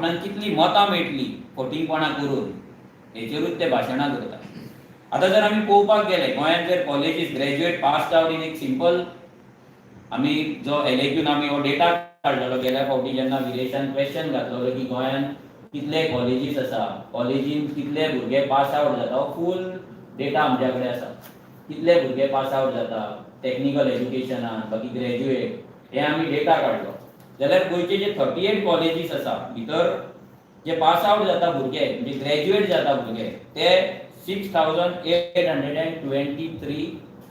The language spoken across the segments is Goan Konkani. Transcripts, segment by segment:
आपणाक कितली मतां मेळटली फटींगपणां करून हेचेरूच ते भाशणां करतात. आतां जर आमी पळोवपाक गेले, गोंयांत जर colleges graduate pass out in एक सिंपल आमी जो एलएक्यून आमी हो डेटा काडलेलो गेल्या फावटी, जेन्ना विरेशान क्वेश्चन घातलेलो की गोंयांत कितले कॉलेजीस आसा, कॉलेजीन कितले भुरगे पास आवट जाता, हो फूल डेटा आमच्या कडेन आसा. कितले भुरगे पास आवट जाता टॅक्निकल एज्युकेशनान, बाकी ग्रॅज्युएट, हे आमी डेटा काडलो जाल्यार गोंयचे जे 38 कॉलेजीस आसा, भितर जे पास आवट जाता भुरगे, म्हणजे ग्रॅज्युएट जाता भुरगे, ते 6823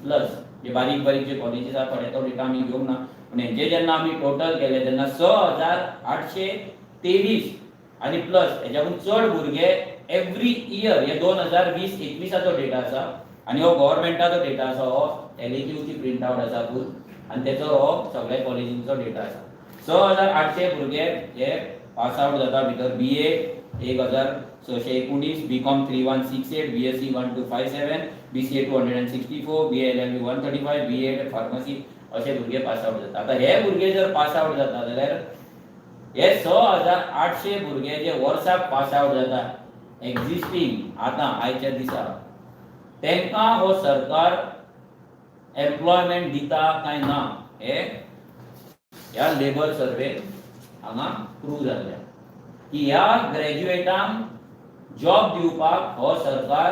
plus. जे बारीक बारीक जे कॉलेजीस आसा थोडे, तो डेटा आमी घेवंक ना, पूण हेंचे जेन्ना आमी टोटल केले तेन्ना 6823 आनी प्लस, हेच्याकून चड भुरगे एवरी इयर. हे 2020-21आचो डेटा आसा आनी हो गव्हर्मेंटाचो डेटा आसा. हो एलएक्यूची प्रिंट आवट आसा फूल आनी तेचो हो सगळ्या कॉलेजींचो डेटा आसा. 6800 भुरगे हे पास आवट जाता. भितर BA 1619, BCom 3168, BSc 1257, BCA 264, BA LLB 135, BA pharmacy, अशे भुरगे पास आवट जाता. आतां हे भुरगे जर पास आवट जाता जाल्यार हे 6800 भुरगे जे वर्साक पास आवट जाता एक्झिस्टींग आतां आयच्या दिसा, तांकां हो सरकार एम्प्लॉयमेंट दिता काय ना, हे ह्या लेबर सर्वे हांगा प्रूव जाल्ले की ह्या ग्रॅज्युएटांक जॉब दिवपाक हो सरकार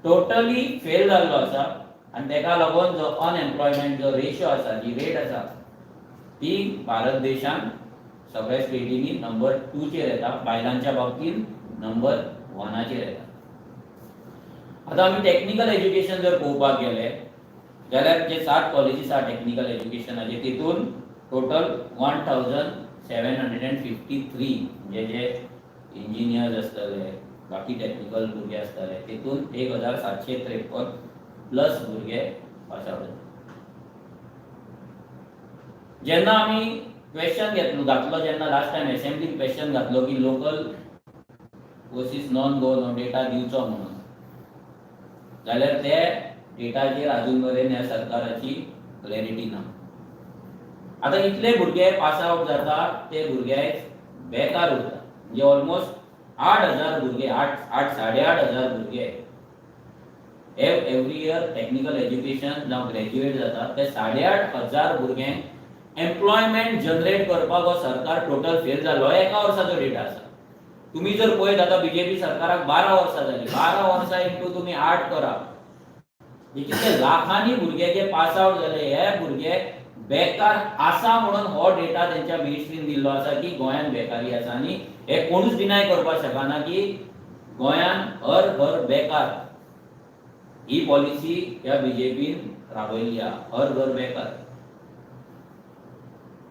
टोटली फेल जाल्लो आसा. आनी ताका लागून जो अनएम्प्लॉयमेंट जो रेशो आसा, जी रेट आसा, ती भारत देशान सगळ्या स्टेटींनी नंबर टूचेर येता, बायलांच्या बाबतींत नंबर वनाचेर येता. आतां आमी टॅक्निकल एज्युकेशन जर पळोवपाक गेले जाल्यार जे सात कॉलेजीस आहा टॅक्निकल एज्युकेशनाचे, तितून total 1753, म्हणजे जे इंजिनियर्स आसतले, बाकी टॅक्निकल भुरगे आसतले, तितून 1753 प्लस भुरगे पास आवट जाता. जेन्ना आमी क्वेश्चन घेतलो घातलो, जेन्ना लास्ट टायम एसेंब्लीन क्वेश्चन घातलो की local versus non Goan data दिवचो म्हणून, जाल्यार ते डेटाचेर अजून मेरेन ह्या सरकाराची क्लॅरिटी ना. आतां इतले भुरगे पास आवट जाता, ते भुरगे बेकार उरता. म्हणजे ऑलमोस्ट 8000 भुरगे, आठ आठ 8500 भुरगे एवरी इयर टॅक्निकल एज्युकेशन जावं ग्रॅज्युएट जाता. ते 8500 भुरग्यांक एम्प्लॉयमेंट जनरेट करपाक हो सरकार टोटल फेल जालो. हो एका वर्साचो डेटा आसा. तुम्ही जर पळयत, आतां बीजेपी सरकाराक 12 वर्सां जाली. 12 वर्सां इंटू तुमी आठ करा, हे कितले लाखांनी भुरगे जे पास आवट जाले, हे भुरगे बेकार आसा म्हणून हो डेटा तेंच्या मिनिस्ट्रीन दिल्लो आसा की गोंयांत बेकारी आसा. आनी हे कोणूच डिनाय करपाक शकना की गोंयांत हर घर बेकार ही पॉलिसी ह्या बीजेपीन राबयल्ली आहा. हर घर बेकार,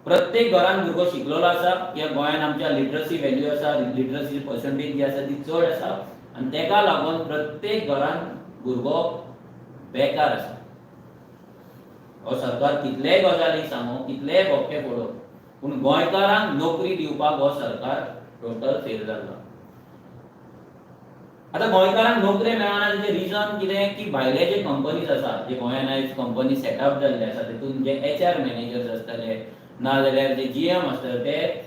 प्रत्येक घरान भुरगो शिकलेलो आसा. ह्या गोंयांत आमच्या लिटरसी व्हॅल्यू आसा, लिटरसी पर्संटेज जी आसा ती चड आसा आनी तेका लागून प्रत्येक घरान भुरगो बेकार आसा. हो सरकार कितलेय गजाली सांगू, कितलेय भोके फोडूं, पूण गोंयकारांक नोकरी दिवपाक हो सरकार टोटल फेल जाल्लो. आतां गोंयकारांक नोकरी मेळना तेजें रिजन कितें की भायले जे कंपनीज आसा, जे गोंयांत आयज कंपनी सेटअप जाल्ले आसा, तितून जे एचआर मॅनेजर्स आसतले ना जाल्यार जे जीएम आसतले, ते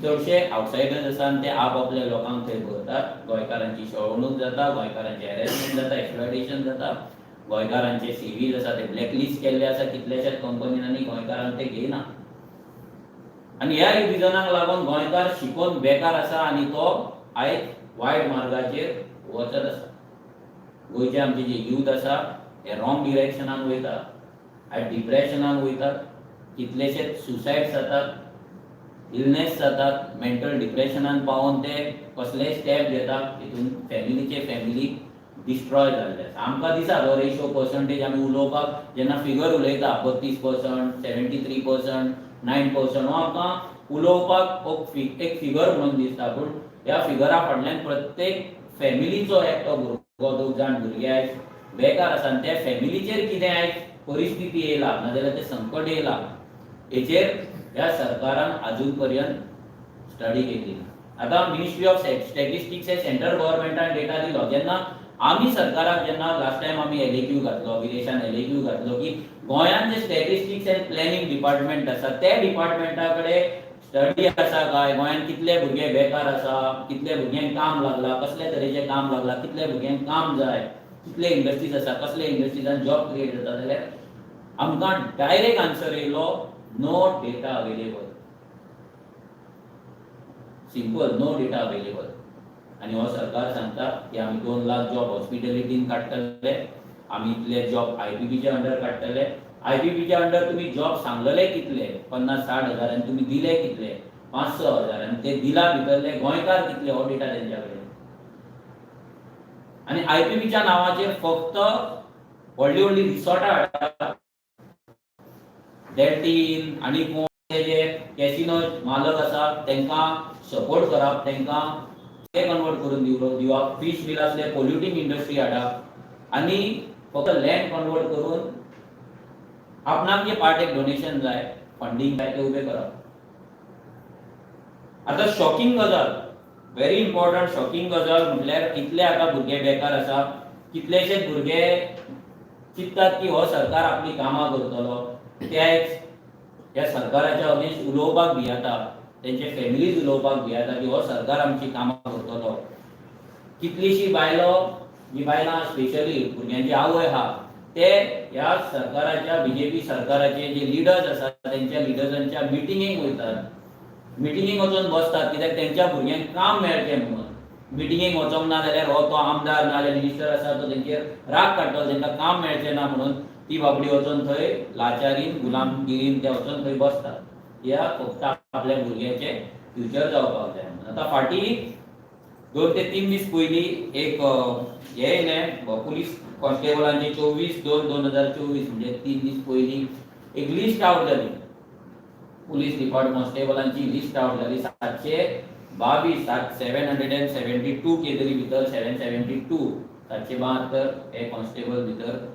चडशे आवटसायडर्स आसा आनी ते आप आपल्या लोकांक थंय भरतात. गोंयकारांची छळवणूक जाता, गोंयकारांचे हॅरेसमेंट जाता, एक्सप्लॉयटेशन जाता. गोंयकारांचे सीवीज आसा ते ब्लॅकलिस्ट केल्ले आसा कितल्याशाच कंपनीन आनी गोंयकारांक ते घेयना. आनी ह्या रिजनाक लागून गोंयकार शिकोवन बेकार आसा आनी तो आयज वायट मार्गाचेर वचत आसा. गोंयचे आमचे जे यूथ आसा हे रॉंग डिरेक्शनान वयता, आयज डिप्रेशनान वयतात, कितलेशेच सुसायड जातात, इलनेस जातात, मेंटल डिप्रेशनान पावोन ते कसलेय स्टेप घेतात. तितून फॅमिलीचे फॅमिली डिस्ट्रॉय जाल्ले आसा. आमकां दिसा हो रेशो पर्संटेज आमी उलोवपाक जेन्ना फिगर उलयता, 32%, 73%, 9%, हो आमकां उलोवपाक हो एक फिगर म्हणून दिसता, पूण ह्या फिगरा फाटल्यान प्रत्येक फॅमिलीचो एकटो भुरगो, दोग जाण भुरगे आयज बेकार आसा आनी त्या फॅमिलीचेर कितें आयज परिस्थिती येयला नाजाल्यार तें संकट येयला, हेचेर ह्या सरकारान अजून पर्यंत स्टडी केली ना. आतां मिनिस्ट्री ऑफ स्टॅटिस्टिक्स हे सेंट्रल गव्हर्मेंटान डेटा दिलो. जेन्ना आमी सरकाराक, जेन्ना लास्ट टायम आमी एलएक्यू घातलो, विदेशान एलएक्यू घातलो की गोंयांत जे स्टॅटिस्टिक्स एंड प्लॅनिंग डिपार्टमेंट आसा, त्या डिपार्टमेंटा कडेन स्टडी आसा काय, गोंयांत कितले भुरगे बेकार आसा, कितले भुरग्यांक काम लागला, कसले तरेचें काम लागला, कितले भुरग्यांक काम जाय, कितले इंडस्ट्रीज आसा, कसले इंडस्ट्रीजान जॉब क्रिएट जाता, जाल्यार आमकां डायरेक्ट आन्सर येयलो, no data available. Simple, no data available. आनी हो सरकार सांगता की आमी 2 लाख जॉब हॉस्पिटॅलिटीन काडटले, आमी इतले जॉब आयपीपीच्या अंडर काडटले. आयपीपीच्या अंडर तुमी जॉब सांगलेले कितले? 50-60 हजार. आनी तुमी दिले कितले? 5-6 हजार. आनी ते दिला भितरले गोंयकार कितले, हो डेटा तेंच्या कडेन? आनी आयपीपीच्या नांवाचेर फक्त व्हडली व्हडली रिसॉर्टां हाडटा, डेल्टीन आनी कोण ते जे कॅसिनो मालक आसा तांकां सपोर्ट करप, तांकां ते कन्वर्ट करून दिवप, फीश मिल असले पोल्युटींग इंडस्ट्री हाडप आनी फक्त लँड कन्वर्ट करून आपणाक जे पार्टेक डोनेशन जाय, फंडींग जाय, ते उबें करप. आतां शॉकिंग गजाल, व्हेरी इम्पॉर्टंट शॉकिंग गजाल म्हटल्यार, इतले आतां भुरगे बेकार आसा, कितलेशेच भुरगे चिंततात की हो सरकार आपली कामां करतलो. ते आयज ह्या सरकाराच्या अगेन्स्ट उलोवपाक भियेता, तेंचे फॅमिलीज उलोवपाक भियेता की हो सरकार आमची कामां करतलो. कितलीशी बायलो, जी बायलां स्पेशली भुरग्यांची आवय आहा, ते ह्या सरकाराच्या, बीजेपी सरकाराचे जे लिडर्स आसात, तेंच्या लिडर्सांच्या मिटिंगेक वयतात, मिटिंगेक वचून बसतात, कित्याक तेंच्या भुरग्यांक काम मेळचें म्हणून. मिटिंगेक वचोंक ना जाल्यार हो तो आमदार ना जाल्यार मिनिस्टर आसा तो तेंचेर राग काडटलो, तेंकां काम मेळचें ना म्हणून ती बाबडी वचोन थंय लाचारीन, गुलामगिरीन ते वचोन थंय बसतात, कित्याक फक्त आपल्या भुरग्याचें फ्युचर जावपाक जाय म्हणून. आतां फाटीं 2 ते 3 दीस पयलीं एक हें येयलें, पुलीस कॉन्स्टेबलांची. 24/2/2024, म्हणजे 3 दीस पयलीं एक लिस्ट आवट जाली. पुलीस डिपार्ट कॉन्स्टेबलांची लिस्ट आवट जाली, 722, सात 772 कितें तरी भितर, 772, 772 हे कॉन्स्टेबल भितर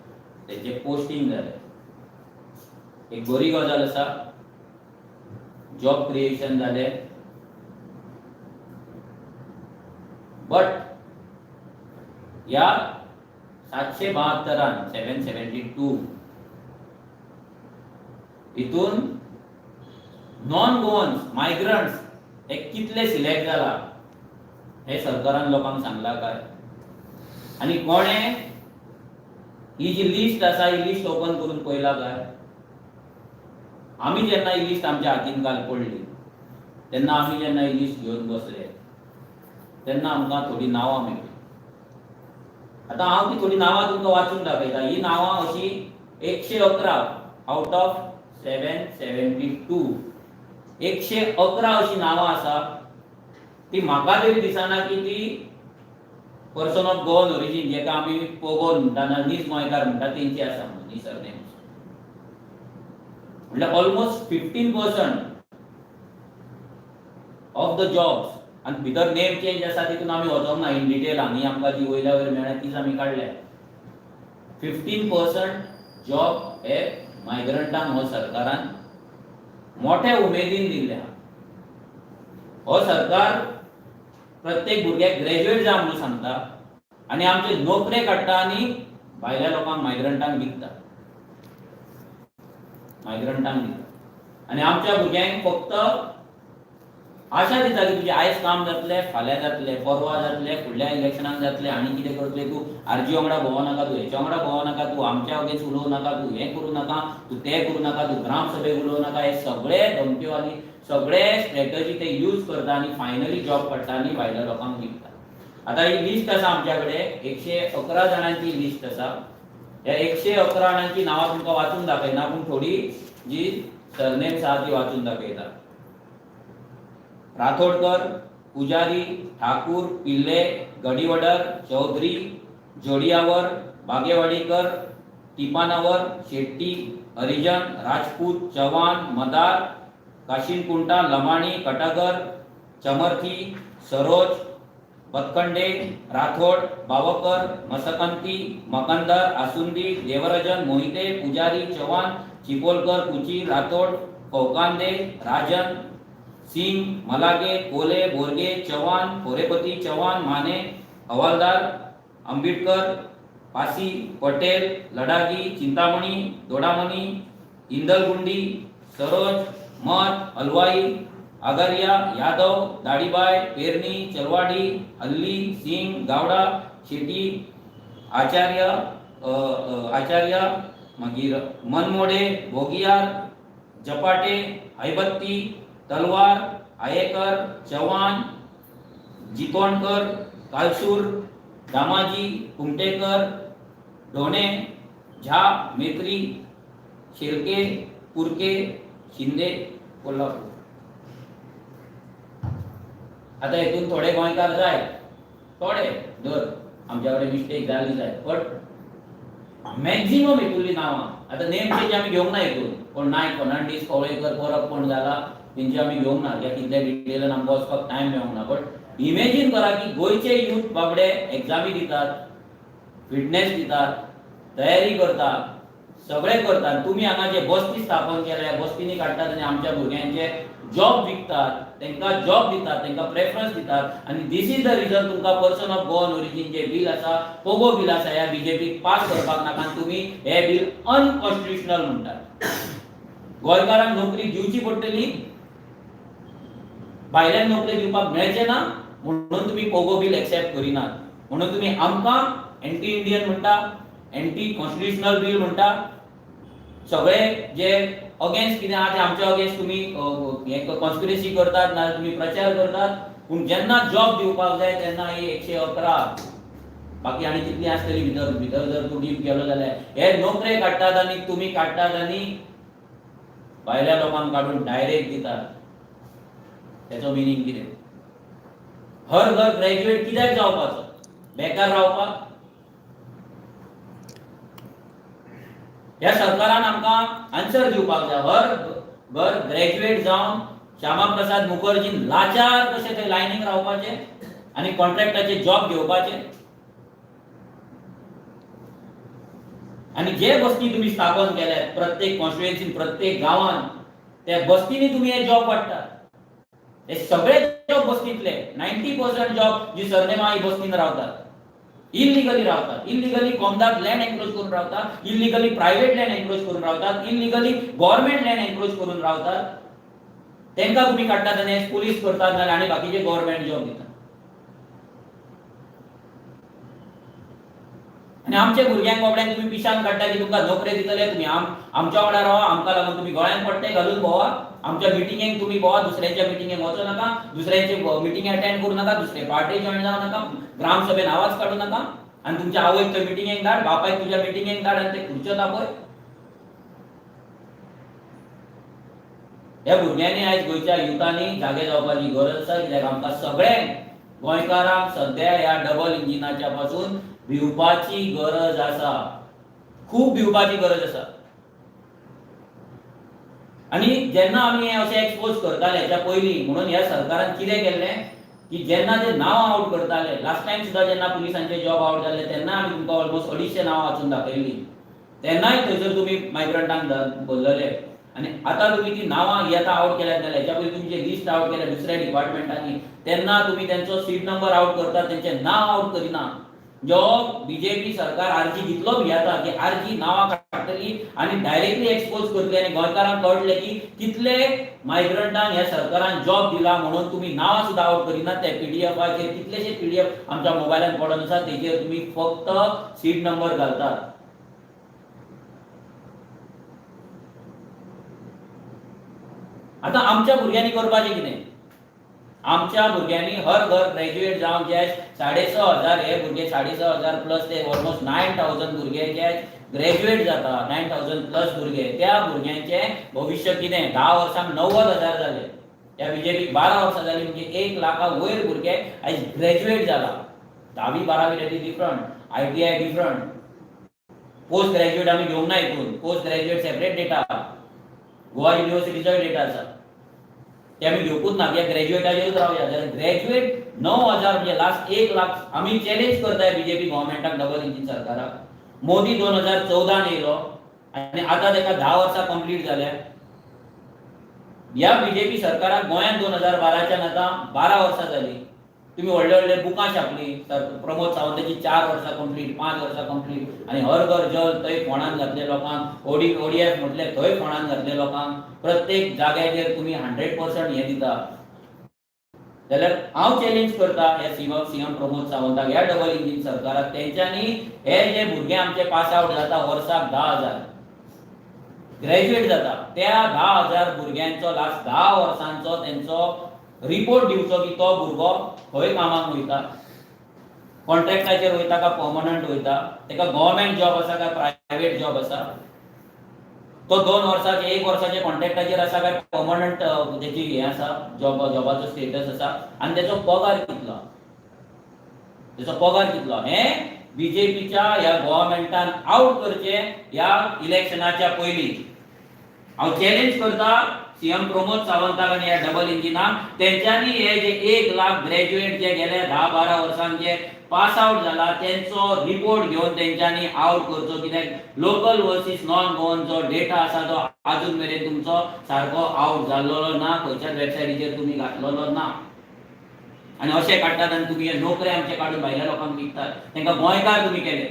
तेंचे पोस्टींग जालें. एक बरी गजाल आसा, जॉब क्रिएशन जालें, बट ह्या 772न, 772 हितून नॉन गोवन्स, मायग्रंट्स हे कितले सिलेक्ट जाला, हे सरकारान लोकांक सांगला काय? आनी कोणें ही जी लिस्ट आसा, ही लिस्ट ओपन करून पळयला काय? आमी जेन्ना ही लिस्ट आमच्या हातीन काल पडली, तेन्ना आमी जेन्ना ही लिस्ट घेवन बसले, तेन्ना आमकां थोडीं नांवां मेळ्ळीं. आतां हांव ती थोडीं नांवां तुमकां वाचून दाखयता. ही नांवां अशी, 111 आउट ऑफ 772, 111 अशी नांवां आसा, ती म्हाका तरी दिसना की ती पर्सन ऑफ गोवन ओरिजीन, जेका आमी पोगोन म्हणटा ना नीज गोंयकार म्हणटा, तेंची आसा म्हणून ही सरनेम्स. म्हटल्यार almost 15% of the jobs. आनी भितर नेम चेंज आसा, तितून आमी वचोंक ना इन डिटेल. आनी आमकां जी वयल्या वयर मेळ्ळ्या तीच आमी काडल्या. 15% जॉब हे मायग्रंटांक हो सरकारान मोठ्या उमेदीन दिल्ले आहा. हो सरकार प्रत्येक भुरग्याक ग्रॅज्युएट जा म्हणून सांगता आनी आमचे नोकरे काडटा आनी भायल्या लोकांक, मायग्रंटांक विकता, मायग्रंटांक विकता. आनी आमच्या भुरग्यांक फक्त आशा दिता की तुजें आयज काम जातलें, फाल्यां जातलें, परवा जातलें, फुडल्या इलेक्शनाक जातलें. आनी कितें करतलें तूं? आरजी वांगडा भोंवो नाका तूं, हेच्या वांगडा भोंवो नाका तूं, आमच्या अगेन्स्ट उलोवं नाका तूं, हें करूं नाका तूं, तें करूं नाका तूं, ग्राम सभेक उलोवं नाका. हे सगळे धमक्यो आनी सगळे स्ट्रॅटजी ते यूज करता आनी फायनली जॉब काडटा आनी भायल्या लोकांक विकता. आतां ही लिस्ट आसा आमच्या कडेन, 111 जाणांची लिस्ट आसा. ह्या 111 जाणांची नांवां तुमकां वाचून दाखयना, पूण थोडी जी सरनेम्स आहा ती वाचून दाखयता. राठोडकर, पुजारी, ठाकूर, पिल्ले, गडीवडर, चौधरी, जोडियावर, बागेवाडीकर, टिपानावर, शेट्टी, हरिजन, राजपूत, चव्हाण, मदार, काशिनकुंटा, लमाणी, कटागर, चमर्थी, सरोज, बतखंडे, राठोड, बावकर, मसकंती, मकंदर, आसुंदी, देवराजन, मोहिते, पुजारी, चव्हाण, चिपोलकर, कुची, राठोड, कौकांदे, राजन, सिंग, मलागे, कोले, बोरगे, चव्हाण, खोरेपती, चव्हाण, माने, हवालदार, आंबेडकर, पासी, पटेल, लडागी, चिंतामणी, दोडामणी, इंदलगुंडी, सरोज, मत, हलवाई, आगारिया, यादव, दाडीबाय, पेरणी, चलवाडी, हल्ली, सिंग, गावडा, शेटी, आचार्य, आचार्य, मागीर मनमोडे, भोगियार, जपाटे, हैबत्ती, तलवार, आयेकर, चव्हाण, जितोणकर, कालसूर, दामाजी, कुमटेकर, ढोणे, झा, मेत्री, शेळके, पुरके, शिंदे, कोल्हापूर. आता हेतून थोडे गोंयकार जाय, थोडे धर आमच्या कडेन मिस्टेक जाली जाय, बट मॅक्झिमम हेतूंतलीं नांवां आतां नेम चेंज आमी घेवंक ना. हेतून कोण नायक, फर्नांडीस, कवळेकर, परब कोण जाला तेंची आमी घेवंक ना, कित्याक तितले डिटेलान आमकां वचपाक टायम मेळोंक ना. बट इमेजीन करा की गोंयचे यूथ बाबडे एग्जामी दितात, फिटनेस दितात, तयारी करतात, सगळें करतात. तुमी हांगा जे बस्ती स्थापन केल्या, बस्तींनी काडटात आनी आमच्या भुरग्यांचे जॉब विकतात, तांकां जॉब दितात, तांकां प्रेफरन्स दितात. आनी this is the reason तुमकां person of Goan origin J bill आसा, पोगो बील आसा, ह्या बीजेपीक पास करपाक नाका आनी तुमी हे बील अनकॉन्स्टिट्युशनल म्हणटात. गोंयकारांक नोकरी दिवची पडटली, भायल्यांक नोकरी दिवपाक मेळचें ना म्हणून तुमी पोगो बील एक्सेप्ट करिनात. म्हणून तुमी आमकां एंटी इंडियन म्हणटा, एंटी कॉन्स्टिट्युशनल बील म्हणटा. सगळे जे अगेन्स्ट कितें आहा ते आमच्या अगेन्स्ट तुमी हे कॉन्स्पिरसी करतात ना, तुमी प्रचार करतात. पूण जेन्ना जॉब दिवपाक जाय तेन्ना ही 111, बाकी आनी कितली आसतली भितर भितर जर तूं डीप गेलो जाल्यार, हे नोकरे काडटात आनी तुमी काडटात आनी भायल्या लोकांक काडून डायरेक्ट दितात. तेचो मिनींग कितें? हर घर ग्रॅज्युएट कित्याक जावपाचो? बेकार रावपाक? ह्या सरकारान आमकां आन्सर दिवपाक जाय. हर घर ग्रॅज्युएट जावन श्यामा प्रसाद मुखर्जीन लाचार कशे थंय लायनीक रावपाचे आनी कॉन्ट्रॅक्टाचे जॉब घेवपाचे? आनी जे बस्ती तुमी स्थापन केल्यात प्रत्येक कॉन्स्टिट्युएन्सीन, प्रत्येक गांवान, त्या बस्तींनी तुमी हे जॉब वाडटात. हे सगळे जॉब बस्तींतले, 90% जॉब जी सरनेमा ही बस्तीन रावतात, इलिगली रावतात, इलिगली कोमदार लँड एन्क्रोच करून रावतात, इलिगली प्रायव्हेट लँड एन्क्रोच करून रावतात, इलिगली गव्हर्मेंट लँड एन्क्रोच करून रावतात, तांकां तुमी काडटात आनी पुलीस करतात नाल्यार आनी बाकीचे गव्हर्मेंट जॉब दितात. आनी आमच्या भुरग्यांक बाबड्यांक तुमी पिशान काडटा की तुमकां नोकरे दितले, तुमी आमच्या वांगडा रावा, आमकां लागून तुमी गळ्यान पट्टे घालून भोवा, आमच्या मिटिंगेक तुमी भोवा, दुसऱ्यांच्या मिटिंगेक वचो नाका, दुसऱ्यांचे मिटिंग अटेंड करूं नाका, दुसरे पार्टी जॉयन जावं नाका, ग्रामसभेन आवाज काडूं नाका, आनी तुमच्या आवयक थंय मिटिंगेक धाड, बापायक तुज्या मिटिंगेक धाड आनी ते खुर्च्यो तापय. ह्या भुरग्यांनी आयज गोंयच्या युथांनी जागे जावपाची गरज आसा, कित्याक आमकां सगळ्यांक गोंयकारांक सद्या ह्या डबल इंजिनाच्या पासून भिवपाची गरज आसा, खूब भिवपाची गरज आसा. आनी जेन्ना आमी हें अशें एक्सपोज करताले हेच्या पयलीं, म्हणून ह्या सरकारान कितें केल्लें की जेन्ना ते नांवां आवट करताले, लास्ट टायम सुद्दां जेन्ना पुलिसांचे जॉब आवट जाल्ले तेन्ना आमी तुमकां ऑलमोस्ट 250 नांवां वाचून दाखयल्लीं, तेन्नाय थंयसर तुमी मायग्रंटांक भरलेले. आनी आतां तुमी ती नांवां ही आतां आवट केल्यात जाल्यार हेच्या पयलीं तुमचे लिस्ट आवट केल्या दुसऱ्या डिपार्टमेंटांनी, तेन्ना तुमी तेंचो सीट नंबर आवट करतात, तेंचें नांव आवट करिना. जो बीजेपी सरकार आरजी कितलो भियेता की आरजी नांवां काडटली आनी डायरेक्टली एक्सपोज करतली आनी गोंयकारांक कळटलें की कितले मायग्रंटांक ह्या सरकारान जॉब दिला, म्हणून तुमी नांवां सुद्दां आवट करिना. त्या पीडीएफाचेर कितलेशे पीडीएफ आमच्या मोबायलान पडून आसा, तेजेर तुमी फक्त सीट नंबर घालतात. आतां आमच्या भुरग्यांनी करपाचें कितें? आमच्या भुरग्यांनी हर घर ग्रॅज्युएट जावन जे 6,500 हे भुरगे, 6,500 प्लस ते ऑलमोस्ट 9,000 भुरगे जे ग्रॅज्युएट जाता, 9,000 प्लस भुरगे, त्या भुरग्यांचें भविश्य कितें? 10 वर्सांक 90,000 जाले, ह्या बीजेपीक 12 वर्सां जाली, म्हणजे 1 लाखा वयर भुरगे आयज ग्रॅज्युएट जाला. 10वी 12वी that is different, ITI different, post graduate आमी घेवंक ना हितून, post graduate separate data, Goa युनिवर्सिटीचोय data आसा, ते आमी घेवकूच ना, कित्याक ग्रॅज्युएटाचेरूच रावया. जाल्यार ग्रॅज्युएट 9,000 म्हणजे लास्ट 1 लाख आमी चॅलेंज करताय बीजेपी गव्हर्मेंटाक, डबल इंजीन सरकाराक. मोदी 2014 येयलो आनी आतां ताका 10 वर्सां कंप्लीट जाल्या. ह्या बीजेपी सरकाराक गोंयांत 2012च्यान आतां 12 वर्सां जाली. तुमी व्हडले व्हडले बुकां छापली, प्रमोद सावंताची 4 वर्सां कंप्लीट, 5 वर्सां कंप्लीट, आनी हर घर जल थंय फोंडान घातले लोकांक, ओडीएफ म्हटले थंय फोंडान घातले लोकांक. प्रत्येक जाग्याचेर तुमी 100% हें दिता. जाल्यार हांव चॅलेंज करता ह्या सीएम प्रमोद सावंताक, ह्या डबल इंजीन सरकाराक, तेंच्यांनी हे जे भुरगे आमचे पास आवट जाता वर्साक 10,000 ग्रॅज्युएट जाता, त्या 10,000 भुरग्यांचो लास्ट 10 वर्सांचो तेंचो रिपोर्ट दिवचो की तो भुरगो खंय कामाक वयता, कॉन्ट्रॅक्टाचेर वयता काय पर्मनंट वयता, ताका गव्हर्मेंट जॉब आसा काय प्रायवेट जॉब आसा, तो 2 वर्साचे 1 वर्साचे कॉन्ट्रॅक्टाचेर आसा काय पर्मनंट तेची हें आसा जॉबाचो स्टेटस आसा, आनी तेचो पगार कितलो, तेचो पगार कितलो. हें बीजेपीच्या ह्या गव्हर्मेंटान आवट करचें ह्या इलेक्शनाच्या पयलीं. हांव चॅलेंज करता सीएम प्रमोद सावंताक आनी ह्या डबल इंजिनाक, तेंच्यांनी हे जे 1 लाख ग्रॅज्युएट जे गेले 10-12 वर्सांक जे पास आवट जाला तेंचो रिपोर्ट घेवन तेंच्यांनी आवट करचो. कित्याक लोकल वर्सीस नॉन गोवन जो डेटा आसा तो आजून मेरेन तुमचो सारको आवट जाल्लो ना, खंयच्याच वेबसायटीचेर तुमी घातलेलो ना. आनी अशें काडटात आनी तुमी हे नोकरे आमचे काडून भायल्या लोकांक विकतात, तांकां गोंयकार तुमी केले.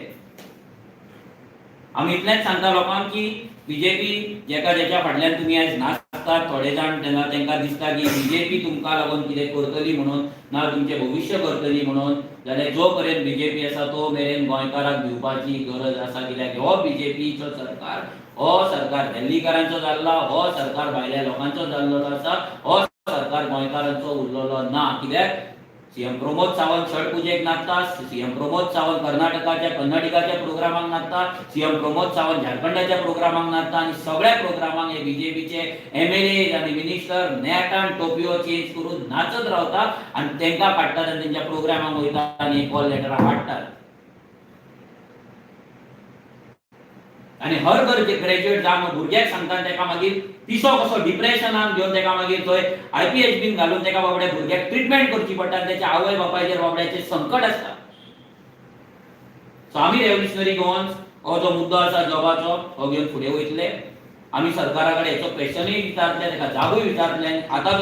आमी इतलेंच सांगता लोकांक की बीजेपी जेका जेच्या फाटल्यान तुमी आयज नाचतात, थोडे जाण तेन्ना तांकां दिसता की बीजेपी तुमकां लागून कितें करतली म्हणून, ना तुमचें भविश्य करतली म्हणून, जाल्यार जो पर्यंत बीजेपी आसा तो मेरेन गोंयकाराक भिवपाची गरज आसा. कित्याक हो बीजेपीचो सरकार, हो सरकार दिल्लीकारांचो जाल्ला, हो सरकार भायल्या लोकांचो जाल्लो आसा, हो सरकार गोंयकारांचो उरलेलो ना. कित्याक सीएम प्रमोद सावंत छठ पुजेक नाचता, सीएम प्रमोद सावंत कर्नाटकाच्या कन्नडिगाच्या प्रोग्रामाक नाचता, सीएम प्रमोद सावंत झारखंडाच्या प्रोग्रामाक नाचता, आनी सगळ्या प्रोग्रामाक हे बीजेपीचे एमएलए आनी मिनिस्टर नेटान टोपयो चेंज करून नाचत रावता आनी तांकां काडटात आनी तेंच्या प्रोग्रामाक वयता आनी कॉल लेटरां हाडटात. आनी हर घर ग्रॅज्युएट जावन भुरग्याक सांगता ताका मागीर पिसो कसो डिप्रेशनान घेवन ताका मागीर थंय आयपीएच बीन घालून ताका बाबड्या भुरग्याक ट्रिटमेंट करची पडटा आनी तेच्या आवय बापायचेर बाबड्याचेर संकट आसता. सो आमी रेव्होल्युशनरी गोवन्स हो जो मुद्दो आसा जॉबाचो हो घेवन फुडें वयतले. आमी सरकारा कडेन हेचो क्वेश्चनूय विचारतले, ताका जाबूय विचारतले. आनी आतां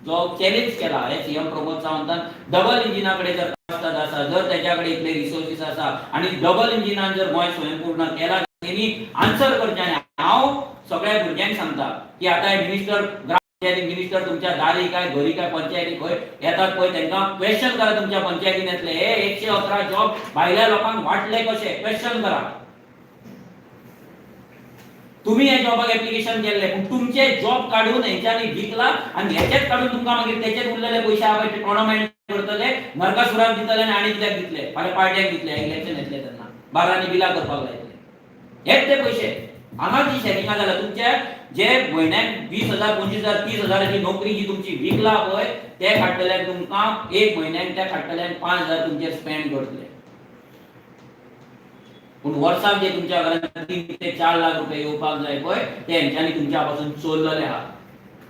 जो चॅलेंज केला हे सीएम प्रमोद सावंतान डबल इंजिना कडेन जर आसा, जर तेच्या कडेन इतले रिसोर्सीस आसा आनी डबल इंजिनान जर गोंय स्वयंपूर्ण केला, तेणी आन्सर करचें. आनी हांव सगळ्या भुरग्यांक सांगता की आतां मिनिस्टर ग्रामपंचायती मिनिस्टर तुमच्या दारी काय घरी काय पंचायती खंय येतात पळय, तांकां क्वेश्चन करा तुमच्या पंचायतीन येतले हे 111 जॉब भायल्या लोकांक वांटले कशे, क्वेश्चन करा. तुम्ही हे जॉबाक एप्लिकेशन केल्ले पूण तुमचे जॉब काडून हेंच्यांनी विकला आनी हेचेच काडून तुमकां मागीर तेचेच उरलेले पयशे हांव टोर्नामेंट करतले, नरकासुराक दितले आनी आनी कित्याक दितले, फाल्यां पार्ट्याक दितले, इलेक्शन येतले तेन्ना बारांनी बिलां करपाक लायतले. हेच ते पयशे हांगा जी शेरिंगां जाल्या तुमच्या जे म्हयन्याक 20,000 25,000 30,000 नोकरी जी तुमची विकला पळय ते काडटल्यान तुमकां एक म्हयन्याक त्या काडटल्यान 5,000 तुमचेर स्पेंड करतले. पूण वर्साक जे तुमच्या घरांत 3 ते 4 लाख रुपये येवपाक जाय पळय ते हेंच्यांनी तुमच्या पासून चोरलेले आहा,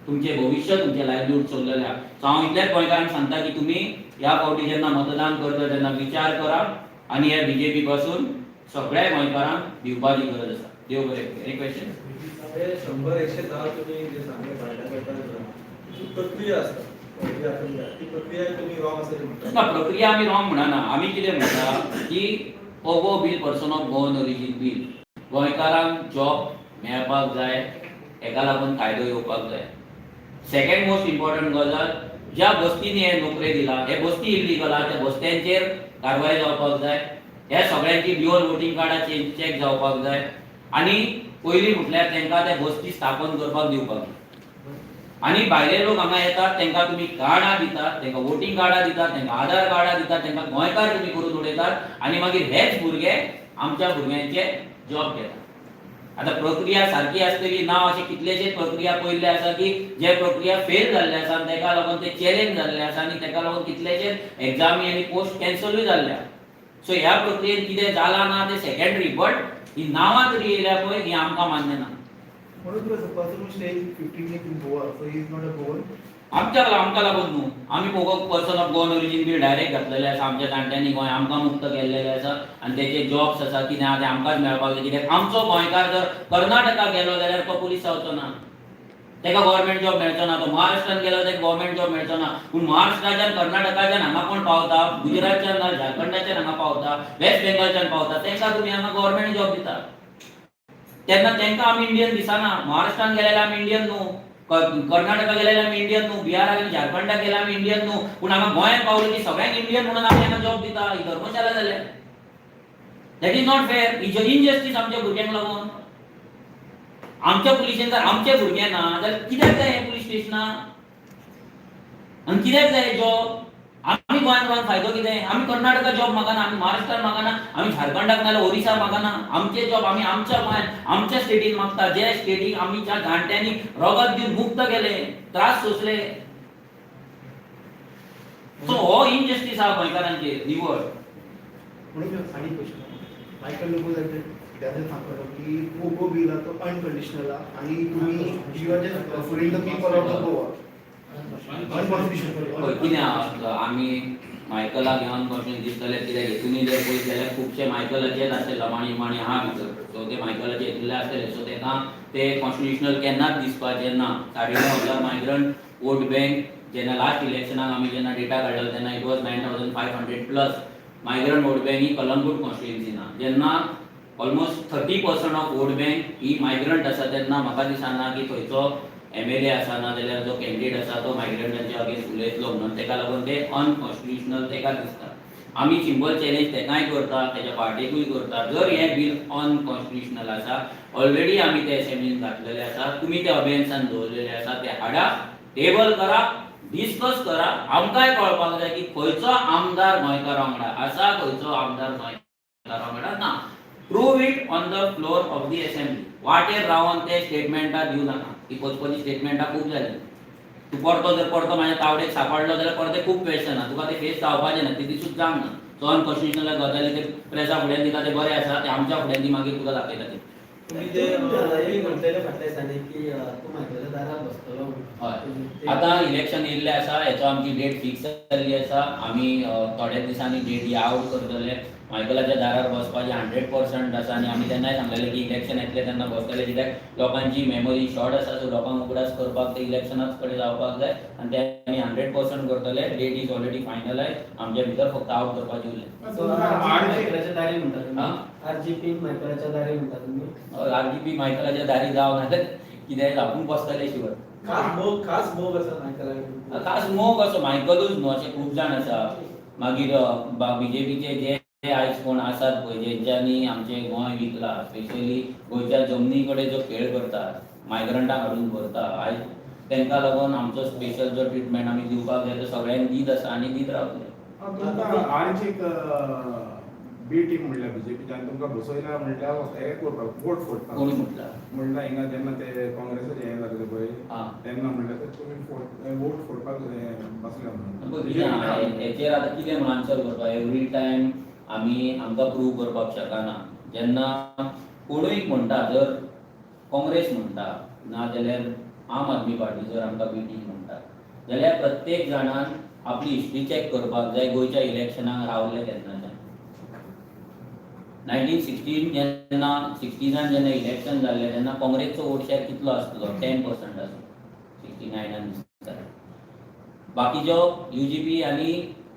तुमचें भविश्य तुमचें लायवलीहूड चोरलेलें आहा. सो हांव इतलेंच गोंयकारांक सांगता की तुमी ह्या फावटी जेन्ना मतदान करता तेन्ना विचार करा आनी ह्या बीजेपी पासून सगळ्या गोंयकारांक भिवपाची गरज आसा. देव बरें करूं. Any question? 100-110 तुम्ही जे सांगले भायल्या गोंयकारांक जी प्रक्रिया आसता ती प्रक्रिया तुमी रॉंग आसा म्हणटा ना, प्रक्रिया आमी रॉंग म्हणना. आमी कितें म्हणटा की POGO bill, person of Goan origin bill, गोंयकारांक जॉब मेळपाक जाय, हेका लागून कायदो येवपाक जाय. सेकंड मोस्ट इम्पॉर्टंट गजाल, ज्या बस्तींनी हे नोकरे दिला, हे बस्ती इल्लीगल आहा त्या बस्त्यांचेर कारवाय जावपाक जाय, ह्या सगळ्यांची ड्युअल वोटींग कार्डां चॅक जावपाक जाय आनी पयलीं म्हटल्यार तांकां त्या बस्ती स्थापन करपाक दिवपाक जाय. आनी भायले लोक हांगा येतात तांकां तुमी कार्डां दितात, तांकां वोटींग कार्डां दितात, तांकां आधार कार्डां दितात, तांकां गोंयकार तुमी करून उडयतात आनी मागीर हेच भुरगे आमच्या भुरग्यांचे जॉब घेतात. आतां प्रक्रिया सारकी आसतली ना अशें कितलेशेच प्रक्रिया पयल्ले आसा की जे प्रक्रिया फेल जाल्ले आसा आनी ताका लागून ते चॅलेंज जाल्ले आसा आनी ताका लागून कितलेशेच एग्जामी आनी पोस्ट कॅन्सलूय जाल्ले आसा. सो ह्या प्रक्रियेत कितें जालां ना तें सेकेंडरी, बट ही नांवां तरी येयल्या पळय ही आमकां मान्य ना. म्हणून तुला person who staying 15 years in Goa, so he is not a Goan. आमकां लागून न्हू, आमी POGO person of Goan origin bill direct घातलेले आसा. आमच्या जाणट्यांनी गोंय आमकां मुक्त केल्लेलें आसा आनी तेचे जॉब्स आसा कितें आहा ते आमकांच मेळपाक जाय. कित्याक आमचो गोंयकार जर कर्नाटका गेलो जाल्यार तो पुलीस जावचो ना. ताका गव्हर्मेंट जॉब मेळचो ना. तो महाराष्ट्रान गेलो, ताका गव्हर्मेंट जॉब मेळचो ना. पूण महाराष्ट्राच्यान, कर्नाटकाच्यान हांगा कोण पावता, गुजरातच्यान ना झारखंडाच्यान हांगा पावता, वेस्ट बेंगॉलच्यान पावता, तांकां तुमी हांगा गव्हर्मेंट जॉब दिता. तेन्ना तांकां आमी इंडियन दिसना. महाराष्ट्रान गेलेले आमी इंडियन न्हू, कर्नाटका गेलेले आमी इंडियन न्हू, बिहाराक आनी झारखंडाक गेले आमी इंडियन न्हू, पूण हांगा गोंयांत पावले की सगळ्यांक इंडियन म्हणून आमी हांगा जॉब दिता. ही धर्मशाला जाल्या. That is not fair. He injustice आमच्या भुरग्यांक लागून. आमच्या पुलिशेन जर आमचे भुरगे ना जाल्यार कित्याक जाय हें पुलीस स्टेशनां आनी कित्याक जाय जॉब? आमी गोंयांत रावन फायदो कितें? आमी कर्नाटका जॉब मागना, आमी महाराष्ट्रान मागना, आमी झारखंडाक नाजाल्यार ओरिसा मागना. आमचे जॉब आमी आमच्या गोंयांत, आमच्या स्टेटीन मागता, जे स्टेटीक आमी ज्या जाणट्यांनी रगत दिवन मुक्त केले, त्रास सोंसले. सो हो इनजस्टीस आहा गोंयकारांचेर निवळ. म्हणून आनी क्वेश्चन, मायकल लोबो जायते कित्याक सांगतालो की पोगो बील आहा तो अनकंडिशनल आहा आणि तुम्ही you are just fooling the people of the Goa, unconstitutional. पळय कितें आहा, आमी मायकलाक घेवन कशें दिसतलें कित्याक हेतूनी जर पळयत जाल्यार खुबशे मायकलाचेच आसतले, लमाणी विमाणी आहा भितर. सो ते मायकलाचे हेतूंतले आसतले. सो तेका ते कॉन्स्टिट्युशनल केन्नाच दिसपाचें ना. 9500 मायग्रंट वोट बँक, जेन्ना लास्ट इलेक्शनाक आमी जेन्ना डेटा काडलो तेन्ना it was 9500 plus migrant vote bank ही कलंगूट कॉन्स्टिट्युएन्सीन. जेन्ना almost 30% of vote bank he migrant आसा, तेन्ना म्हाका दिसना की थंयचो एमएलए आसा ना जाल्यार जो कॅन्डिडेट आसा तो मायग्रंटांच्या अगेन्स्ट उलयतलो म्हणून. तेका लागून ते अनकॉन्स्टिट्युशनल तेका दिसता. आमी सिंपल चॅलेंज तेकाय करता, तेच्या पार्टीकूय करता. जर हें बील अनकॉन्स्टिट्युशनल आसा, ऑलरेडी आमी ते असेंब्लीन घातलेले आसा, तुमी ते अबेन्सान दवरलेले आसा, ते हाडा, टेबल करा, डिस्कस करा. आमकांय कळपाक जाय की खंयचो आमदार गोंयकारा वांगडा आसा, खंयचो आमदार गोंयकारा वांगडा ना. Prove it on the floor of the assembly. वाटेर रावन ते स्टेटमेंटां दिवं नाका. ही पचपची स्टेटमेंटां खूब जाली. तूं परतो जर परतो म्हाज्या तावडेक सापडलो जाल्यार परते खूब क्वेश्चन आहा तुका, ते फेस जावपाचे ना, ते दिसूच जावंक ना. सो अनकॉन्स्टिट्युशनल गजाली ते प्रेसा फुड्यान दिता ते बरें आसा, ते आमच्या फुड्यान ती मागीर तुका दाखयता ते. तुम्ही जे तुम्ही म्हटलेले फाटल्या दिसांनी की तूं मायकलाच्या दारात बसतलो. हय, आतां इलेक्शन येयल्लें आसा, हेचो आमची डेट फिक्स जाल्ली आसा. आमी थोड्या दिसांनी डेट ही आवट करतले. मायकलाच्या दारार बसपाची 100% आसा आनी आमी तेन्नाय सांगलेलें की इलेक्शन येतलें तेन्ना बसतले, कित्याक लोकांची मेमरी शॉर्ट आसा. सो लोकांक उगडास करपाक ते इलेक्शनाच कडेन जावपाक जाय आनी ते आमी 100% करतले. Date is already finalize, आमच्या भितर फक्त आवट करपाची उरलें. सो आरजीपी मायकलाच्या दारी म्हणटा हा? तुमी? आरजीपी मायकलाच्या दारी म्हणटा तुमी? आरजीपी मायकलाच्या दारी जावं नाजाल्यार कितेंय जावं, पूण बसतले शुअर. खास मोग आसा मायकला? खास मोग असो मायकलूच न्हू, अशे खूब जाण आसा. मागीर बीजेपीचे जे आयज कोण आसात पळय, जेंच्यांनी आमचें गोंय विकलां, स्पेशली गोंयच्या जमनी कडेन जो खेळ करतात, मायग्रंटांक हाडून भरता आयज, तांकां लागून आमचो स्पेशल जो ट्रिटमेंट आमी दिवपाक जाय तो सगळ्यांक दीत आसा आनी दीत रावतले. तुमकां आनी एक बी टीम म्हणल्या बीजेपीच्या आनी तुमकां बसयला म्हणल्यार हें करपाक, वोट फोडपाक. कोणी म्हटलां? म्हणल्यार हिंगा जेन्ना ते काँग्रेसाचें हें जालें पळय, तेन्ना म्हणल्यार ते तुमी वोट फोडपाक हें बसल्या पळय म्हणून. कितें आहा, हेचेर आतां कितें म्हणून आन्सर करपाक? एवरी टायम आमी आमकां प्रूव करपाक शकना. जेन्ना कोणूय म्हणटा, जर काँग्रेस म्हणटा ना जाल्यार आम आदमी पार्टी जर आमकां बी टीम म्हणटा जाल्यार प्रत्येक जाणान आपली हिस्ट्री चॅक करपाक जाय. गोंयच्या इलेक्शनाक रावले तेन्नाच्यान, 1916 जेन्ना, सिक्स्टीजान जेन्ना इलेक्शन जाल्लें तेन्ना काँग्रेसचो वोट शेअर कितलो आसलो? 10% आसलो 69न दिसता. बाकीचो युजीपी आनी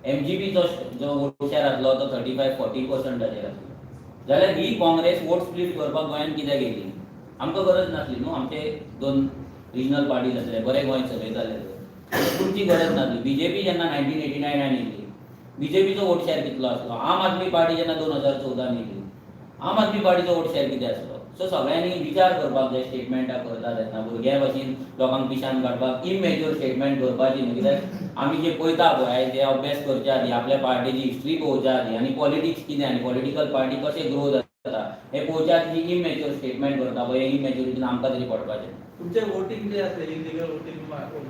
एमजीपीचो जो वोट शेअर आसलो तो 35-40 पर्संटाचेर आसलो. जाल्यार ही काँग्रेस वोट स्प्लीट करपाक गोंयांत कित्याक येयली? आमकां गरज नासली न्हू. आमचे दोन रिजनल पार्टीज आसले, बरे गोंय चलयताले, तुमची गरज नासली. बीजेपी जेन्ना 1989न येयली, बीजेपीचो वोट शेअर कितलो आसलो? आम आदमी पार्टी जेन्ना 2014न येयली, आम आदमी पार्टीचो वोट शेअर कितें आसलो? सो सगळ्यांनी विचार करपाक जाय स्टेटमेंटां करता तेन्ना. भुरग्यां भशेन लोकांक पिशान काडपाक इमॅच्युअर स्टेटमेंट करपाची न्हू, कित्याक आमी जे पळयता पळय आयज, ते अभ्यास करच्या आदी, आपल्या पार्टीची हिस्ट्री पळोवच्या आदी आनी पॉलिटिक्स कितें आनी पॉलिटिकल पार्टी कशें ग्रो जाता हें पळोवच्या आदी जी इमॅच्युअर स्टेटमेंट करता पळय, हे इमॅच्युरिटीन आमकां तरी पडपाचें. तुमचे वोटींग जे आसले, इलिगल वोटींग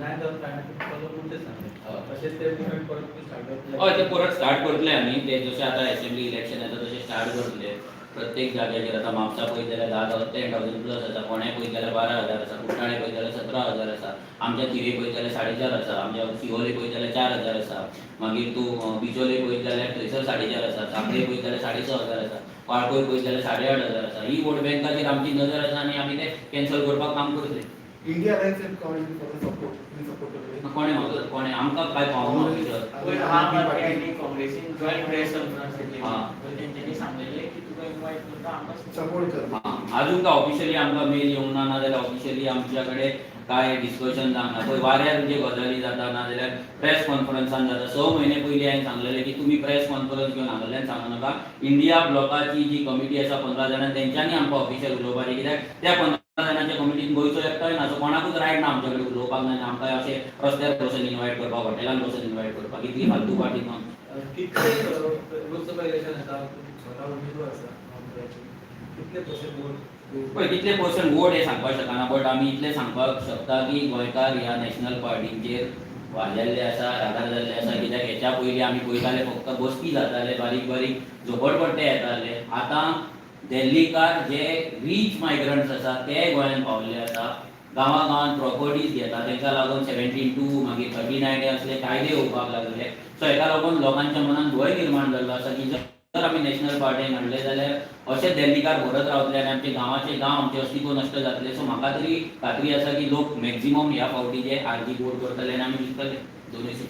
9500 तुमचे सांगले, तशेंच ते मुवमेंट परत तुमी स्टार्ट करतले? हय, ते परत स्टार्ट करतले आमी. ते जशें आतां एसेंब्ली इलेक्शन येता तशें स्टार्ट करतले प्रत्येक जाग्याचेर. आतां म्हापसा पळयत जाल्यार 10,000, 10,000 प्लस आसा. फोंड्या पळयत जाल्यार 12,000 आसा. कुठ्ठाळे पळयत जाल्यार 17,000 आसा. आमच्या थिवे पळयत जाल्यार 4.5 आसा. आमच्या शिवोले पळयत जाल्यार 4000 आसा. मागीर तूं बिचोले पळयत जाल्यार थंयसर 4.5 आसा. सांखळे पळयत जाल्यार 6500 आसा. वाळपय पळयत जाल्यार 8500 आसा. ही वोट बँकाचेर आमची नजर आसा आनी आमी ते कॅन्सल करपाक काम करतले. India Alliance had called for the support, तुम्ही सपोर्ट करतले? कोणें म्हाका कोणें आमकां कांय पावना ऑफिसर. पयर आम आदमी आनी काँग्रेसीन जॉयंट प्रेस कॉन्फरन्स घेतली. हा. पयर तेंच्यांनी सांगलेलें की तुका इनवायट करता आमकां. सपोर्ट करता. हा, अजून काय ऑफिशियली आमकां मेल येवंक ना, नाजाल्यार ऑफिशियली आमच्या कडेन काय डिस्कशन जावंक ना. पळय, वाऱ्यार जे गजाली जाता, नाजाल्यार प्रेस कॉन्फरन्सान जाता. 6 म्हयने पयलीं हांवें सांगलेलें की तुमी प्रेस कॉन्फरन्स घेवन हांगल्यान सांगू नाका. इंडिया ब्लॉकाची जी कमिटी आसा 15 जाणां, तेंच्यांनी आमकां ऑफिशियल उलोवपाचें, कित्याक त्या 15 जाणांच्या कमिटीन गोंयचो एकटोय ना. सो कोणाकूच रायट ना आमच्या कडेन उलोवपाक, ना आमकां अशें रस्त्यार बसून इनवायट करपाक, हॉटेलान बसून इनवायट करपाक. इतली फालतू पार्टी न्हू. कितले लोकसभा इलेक्शन येता, स्वता उमेदवार आसा काँग्रेसाचे. कितले पर्सेंट वोट? पळय, कितले पर्संट वोट हे सांगपाक शकना, बट आमी इतलें सांगपाक शकता की गोंयकार ह्या नॅशनल पार्टींचेर वाजेल्ले आसा, रागार जाल्ले आसा, कित्याक हेच्या पयलीं आमी पळयताले, फक्त बस्ती जाताले, बारीक बारीक झोपडपट्टे येताले. आतां दिल्लीकार जे रीच मायग्रंट्स आसा ते गोंयांत पावल्ले आसा, गांवा गांवांत प्रॉपर्टीज घेता. तांकां लागून 17(2), मागीर 39 असले कायदे येवपाक लागले. सो हेका लागून लोकांच्या मनात भंय निर्माण जाल्लो आसा की जर आमी नॅशनल पार्टीक हाडले जाल्यार अशे दिल्लीकार भरत रावतले आनी आमचे गांवाचे गांव, आमचे अस्तित्व नश्ट जातले. सो म्हाका तरी खात्री आसा की लोक मॅक्झिमम ह्या फावटी जे आरजीक वोट करतले आनी आमी जिखतले दोनूय सीट.